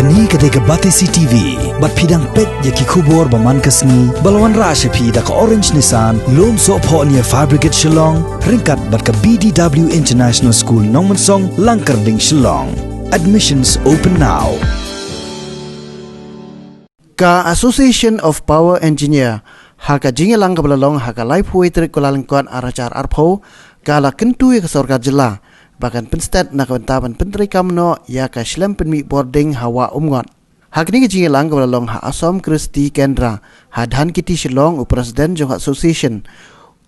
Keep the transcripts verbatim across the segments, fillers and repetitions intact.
Kane ka dei ka Batesi T V, bad phi dang peit ïa ki khubor ba man ka sngi, ba la wanrah sha phi da ka Orange Nissan, Lumsohphoh near Fire Brigade Shillong, ryngkat bad ka B D W International School Nongmensong, Langkyrding, Shillong. Admissions open now. Ka Association of Power Engineer, ha ka jingïalang kaba la long ha ka laiphew tarik Kyllalyngkot ar hajar arphew, ka la kyntu ïa ka sorkar jylla ba kan pynstet na ka bynta ban pyntreikam noh ïa ka shlem pynmih bording ha Wah Umngot. Ha kane ka jingïalang kaba la long ha Assam Krishti Kendra, ha Dhankheti Shillong, u president jong ka Association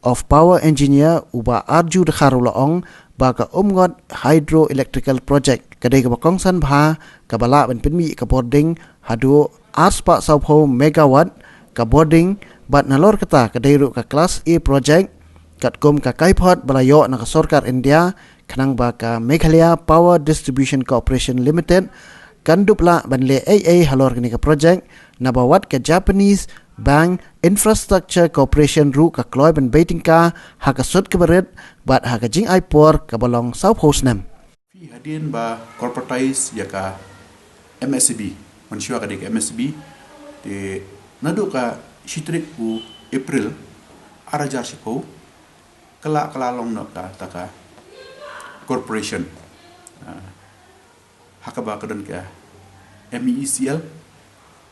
of Power Engineer, u Bah Arju Dkhar, u la ong ba ka Umngot Hydroelectrical Project ka dei kaba kongsan bha, kaba lah ban pynmih ka bording haduh arspah sawphew megawatt ka bording, bad nalor kata ka dei ruh ka Class A project, katkum ka kaiphod ba la ïoh na ka sorkar India, khnang ba ka Meghalaya Power Distribution Corporation Limited kan dup lah ban leh ei ei halor kane ka project, naba wat ka Japanese Bank Infrastructure Corporation ruh ka kloi ban bei tyngka ha ka sut kaba rit, bad ha ka jingai por kaba long sawphew snem. Phi hadien ba corporatize ïa ka M S C B, mynshuwa ka dei ka M S C B, te naduh ka shi tarik u April ar hajar shiphew, ka la, ka la long noh kata ka corporation. Ah, ha kaba ka don ka M E E C L,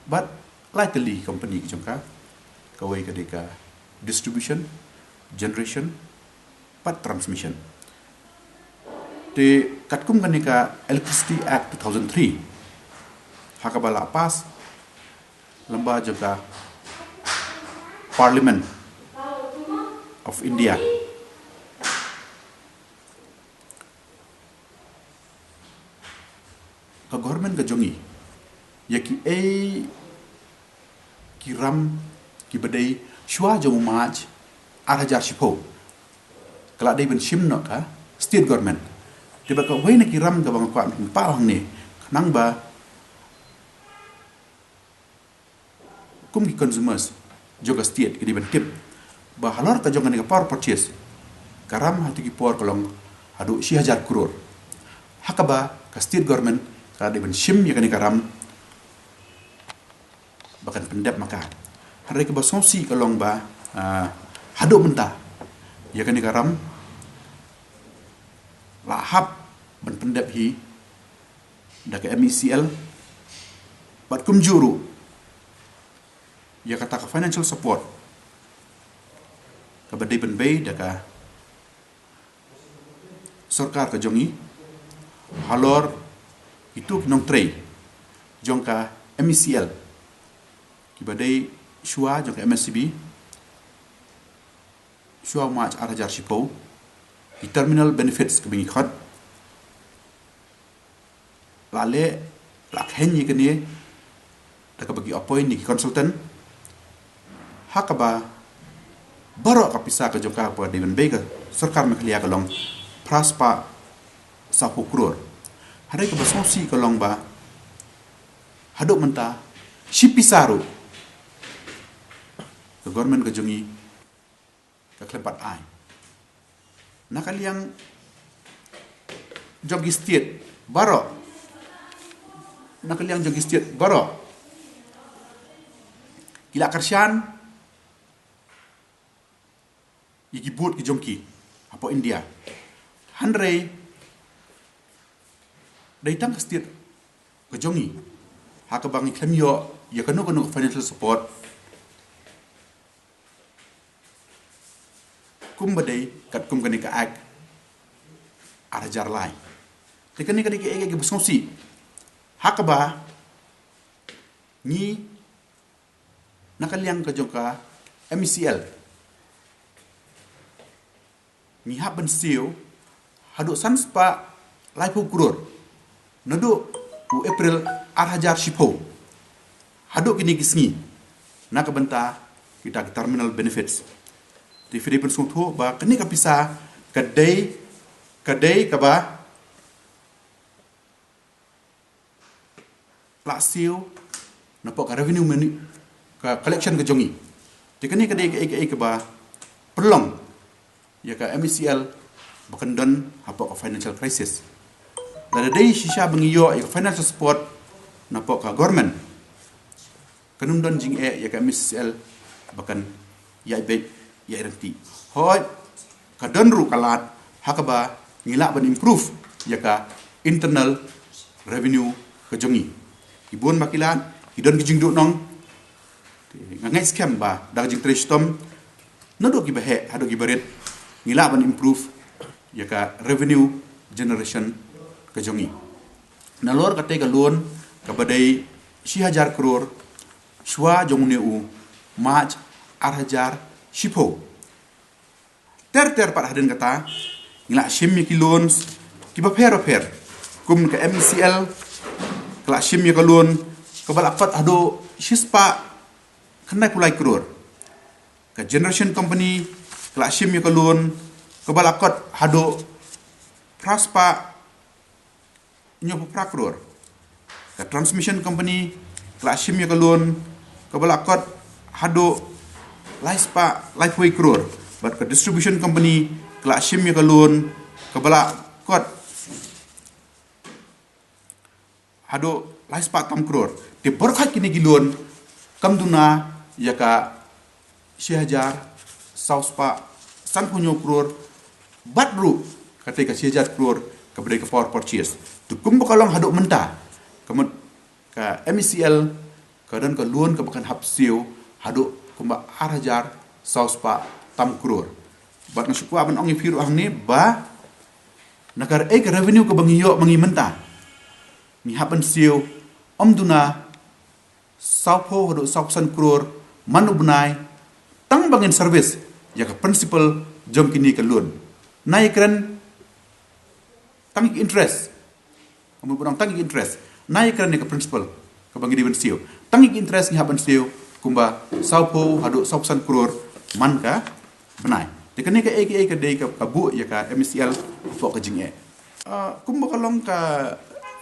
bad lai tylli company ki jong ka, kawei ka dei ka distribution, generation, bad transmission. Te katkum kane ka Electricity Act two thousand three, ha kaba la pass lyngba jong ka Parliament of India, ka government ka jong ngi, ïa kiei ki ram kiba dei shuwa jong u March ar hajar shiphew, ka la dei ban shim noh ka state government. Te bad kawei na ki ram kaba nga kwah ban pynpaw hangne, khnang ba kum ki consumers jong ka state ki dei ban tip ba halor ka jong kane ka power purchase, ka ram ha kito ki por ka long haduh shi hajar klur. Ha kaba ka state government ka dei ban shim ïa kane ka ram ba kan pyndep ma ka. Hynrei kaba sngewsih ka long ba, ah, haduh mynta ïa kane ka ram la hap ban pyndep hi da ka M E C L, bad kumjuh ruh ïa kata ka financial support kaba dei ban bei da ka sorkar ka jong ngi halor kito ki nongtrei jong ka M E C L kiba dei shuwa jong ka M S C B, shuwa March ar hajar shiphew, ki terminal benefits kiba ngi khot, la leh, la kheiñ ïa kane da kaba ki appoint ïa ki consultant, ha kaba baroh ka pisa ka jong ka ba dei ban bei ka sorkar Meghalaya ka long phra spah sawphew klur. Hynrei kaba sngewsih ka long ba haduh mynta shi pisa ruh ka government ka jong ngi ka khlem pat ai. Na ka liang jong ki state baroh, na ka liang jong ki state baroh, ki la kyrshan ïa ki vote ki jong ki hapoh India. Hynrei dei tang ka state ka jong ngi ha kaba ngi khlem ïoh ïa kano kano ka financial support kumba dei katkum kane ka Act ar hajar lai. Te kane ka dei kaei kaei kaba sngewsih ha kaba ngi na ka liang ka jong ka M E C L ngi hap ban siew haduh san spah laiphew klur naduh u April ar hajar shiphew haduh kine ki sngi na ka bynta kita ki terminal benefits. Te phi dei ban sngewthuh ba kane ka pisa ka dei, ka dei kaba la siew napoh ka revenue mani-, ka collection ka jong ngi. Te kane ka dei kaei kaei kaba pynlong ïa ka M E C L ba kan don hapoh ka financial crisis. Lada dei shisha ba ngi ïoh ïa ka financial support napoh ka government, kan ym don jingeh ïa ka M C C L ba kan ïai beit ïai rynti. Hooid, ka don ruh ka lad ha kaba ngi lah ban improve ïa ka internal revenue ka jong ngi. Ki bun ba ki lad, ki don ki jingduhnong. Te nga ngeit skhem ba da ka jingtrei shitom naduh kiba heh haduh kiba rit, ngi lah ban improve ïa ka revenue generation ka jong ngi. Nalor kata ka loan kaba dei shi hajar klur shuwa jong une u March ar hajar shiphew. Ter ter pat hadien kata, ngi la shim ïa ki loans kiba pher ba pher. Kum ka M C L, ka la shim ïa ka loan kaba la kot haduh shispah khyndai phew lai klur. Ka generation company ka la shim ïa ka loan kaba la kot haduh phraspah hynñiewphew phra klur. Ka transmission company ka la shim ïa ka loan kaba la kot haduh laispah laiphew klur. Bad ka distribution company ka la shim ïa ka loan kaba la kot haduh laispah tam klur. Te baroh kine ki loan kam duna ïa ka shi hajar saw spah sanphew hynñiew klur, bad ruh kata ka shi hajar klur kaba dei ka power purchase. Te kumba ka long haduh mynta, ka mut ka M C L ka don ka loan kaba kan hap siew haduh kumba ar hajar saw spah tam klur. Bad nga shu kwah ban ong ïa phi ruh hangne ba na ka, eh, ka revenue kaba ngi ïoh ma ngi mynta, ngi hap ban siew ym duna sawphew haduh sawphew san klur man u bnai, tang ba ngin service ïa ka principal jong kine ka loan. Na ïa kren tang ïa ka interest. Ka mut ba dang tang ïa ka interest. Na ïa kren ïa ka principal kaba ngi dei ban siew. Tang ïa ka interest ngi hap ban siew kumba sawphew haduh sawphew san klur man ka bnai. Te kane kaei kaei ka dei ka, ka buh ïa ka M C L hapoh ka jingeh. Ah, kumba ka long ka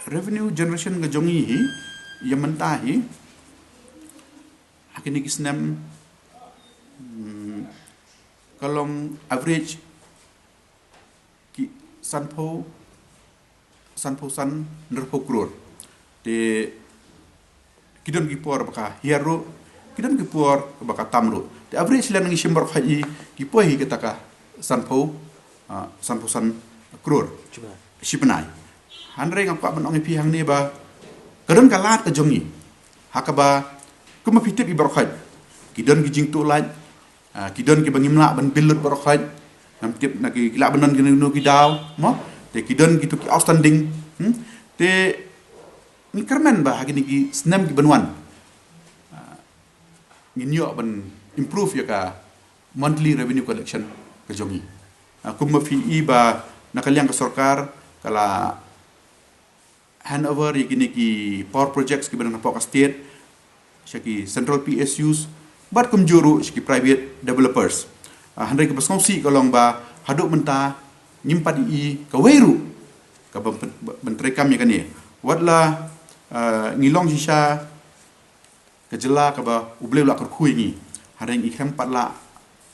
revenue generation ka jong ngi hi, ïa mynta hi, ha kine ki snem, hmm, ka long average ki sanphew, sanphew san, hynriewphew klur. Te ki don ki por ba ka hiar ruh, ki don ki por ba ka tam ruh. Te average lane ngi shim baroh hi, ki poi hi kata ka sanphew, ah, sanphew san klur. Shi bnai. Shi bnai. Hynrei nga kwah ban ong ïa phi hangne ba ka don ka lad ka jong ngi. Ha kaba, kumba phi tip ïa baroh hi, ki don ki jingtuh lait, ah, ki don kiba ngim lah ban bill lut baroh hi. Ngam tip na ki, ki lah ban don kino kino ki daw, mo? Te ki don kitu ki outstanding. Hmm? Te ngi kyrmen ba ha kine ki snem kiban wan, ah, ngin ïoh ban improve ïa ka monthly revenue collection ka jong ngi. Ah, kumba phi i ba na ka liang ka sorkar ka la hand over ïa kine ki power projects kiba don hapoh ka state sha ki central P S Us, bad kumjuh ruh sha ki private developers. Ah, hynrei kaba sngewsih ka long ba haduh mynta ngim pat i kawei ruh kaba ban, ban treikam ïa kane. Wat la, ah, ngi long shisha ka jylla kaba U Blei u la kyrkhu ïa ngi, hynrei ngi khlem pat lah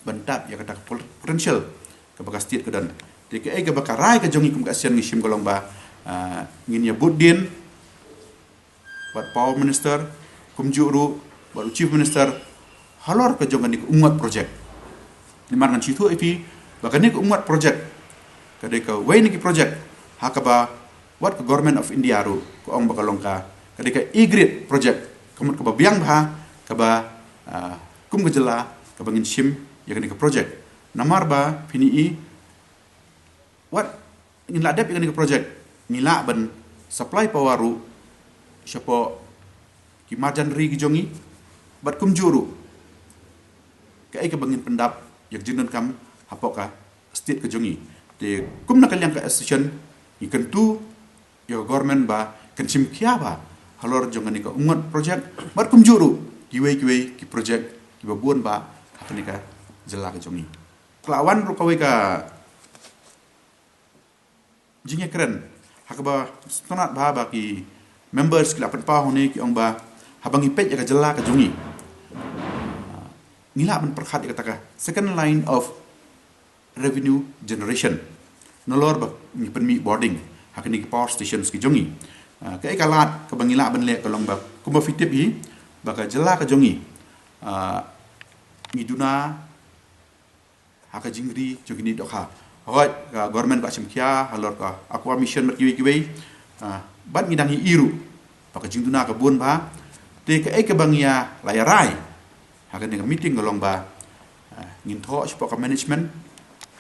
ban tap ïa kata ka pot-, potential kaba ka state ka don. Te kaei kaba ka rai ka jong ngi kum ka ASEAN ngi shim ka long ba, ah, ngin ïa bud dien bad Power Minister, kumjuh ruh bad u Chief Minister halor ka jong kane ka Umngot project. Namar ngan sngewthuh ïa phi ba kane ka Umngot project ka dei kawei na ki project ha kaba wat ka Government of India ruh ka ong ba ka long ka, ka dei ka A grade project, ka mut kaba biang bha, kaba, ah, kum ka jylla kaba ngin shim ïa kane ka project. Namar ba phin i, wat ngin lah dep ïa kane ka project, ngi lah ban supply power ruh shapoh ki marjan ri ki jong ngi, bad kumjuh ruh kaei kaba ngin pyndap ïa ka jingdonkam hapoh ka state ka jong ngi. Te kum na ka liang ka association, ngi kyntu ïa ka government ba kan shim khia bha halor jong kane ka Umngot project, bad kumjuh ruh kiwei kiwei ki project kiba bun bha ha kane ka jylla ka jong ngi. Ka la wan ruh kawei ka jingïakren ha kaba sngewtynnat bha ba ki members ki la pynpaw hangne, ki ong ba haba ngi peit ïa ka jylla ka jong ngi, ngi lah ban pyrkhat ïa kata ka second line of revenue generation nalor ba ngi pynmih bording ha kine ki power stations ki jong ngi. Ah, kaei ka lad kaba ngi lah ban leh ka long ba kumba phi tip hi ba ka jylla ka jong ngi, ah, ngi duna ha ka jingri jong kine ki dohkha. Hooid, ka government ka shim khia halor ka Aqua Mission bad kiwei kiwei. Ah, bad ngi dang ïohi ruh ba ka jingduna ka bun bha. Te kaei kaba ngi ïa la ïa rai ha kane ka meeting ka long ba, ah, ngin thoh shapoh ka management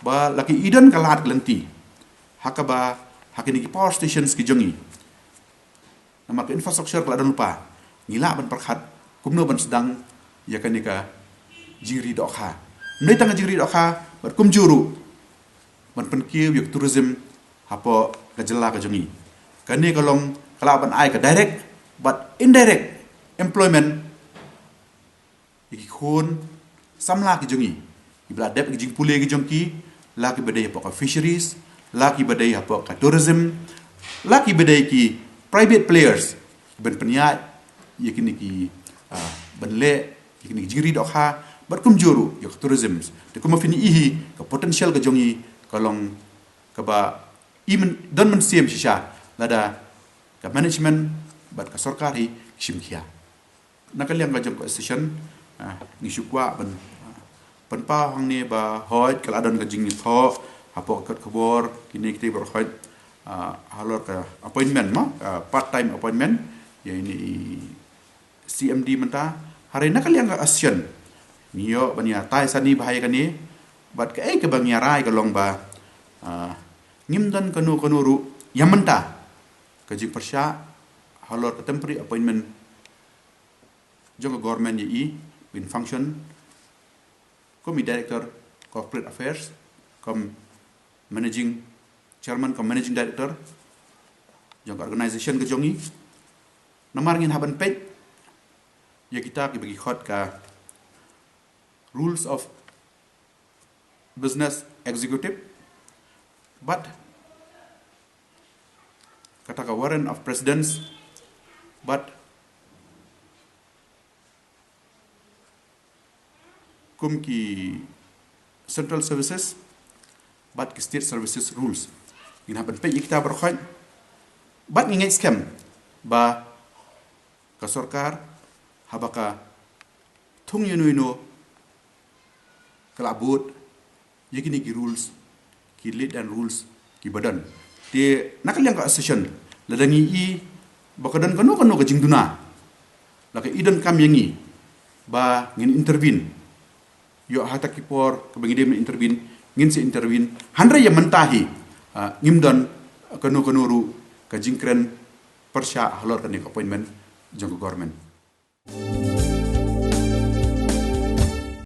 ba la ki i don ka lad ka lynti ha kaba ha kine ki power stations ki jong ngi, namar ka infrastructure ka la don lypa, ngi lah ban pyrkhat kumno ban sdang ïa kane ka jingri dohkha. Ym dei tang ka jingri dohkha bad kumjuh ruh ban pynkiew ïa ka tourism hapoh ka jylla ka jong ngi. Kane ka long ka lah ban ai ka direct bad indirect employment ïa ki khun samla ki jong ngi, kiba la dep ki jingpule ki jong ki, la kiba dei hapoh ka fisheries, la kiba dei hapoh ka tourism, la kiba dei ki private players ban pynïaid ïa kine ki, ah, ban leh ïa kine ki jingri dohkha bad kumjuh ruh ïa ka tourism. Te kumba phin ïohi hi ka potential ka jong ngi ka long kaba i myn-, don mynsiem shisha lada ka management bad ka sorkar hi ki shim khia. Na ka liang ka jong ka association, ah, ngi shu kwah ban, ah, pynpaw hangne ba hooid ka la don ka jingïathoh hapoh ka kot khubor kine kita baroh hooid, ah, halor ka appointment mo, ah, part time appointment ïa ine i C M D mynta. Hynrei na ka liang ka association ngi ïoh ban ïatai sani bha ïa kane bad kaei kaba ngi ïa rai ka long ba, ah, ngim don kano kano ruh ïa mynta ka jingpyrshah halor ka temporary appointment jong ka government ïa i ban function kum i director corporate affairs, kum managing chairman, kum managing director jong ka organization ka jong i. Namar ngin hap ban peit ïa kita kiba ki khot ka rules of business executive bad kata ka warrant of presidents bad kum ki central services bad ki state services rules. Ngin hap ban peit ïa kita baroh hooid bad ngi ngeit skhem ba ka sorkar haba ka thung ïano ïano ka la bud ïa kine ki rules, ki leit dan rules kiba don. Te na ka liang ka association lada ngi i ba ka don kano kano ka jingduna, la ka i donkam ïa ngi ba ngin intervene. Ïoh hata ki por kaba ngi dei ban intervene ngin sa intervene. Hynrei ïa mynta hi, ah, ngim don kano kano ruh ka jingkren pyrshah halor kane ka appointment jong ka government.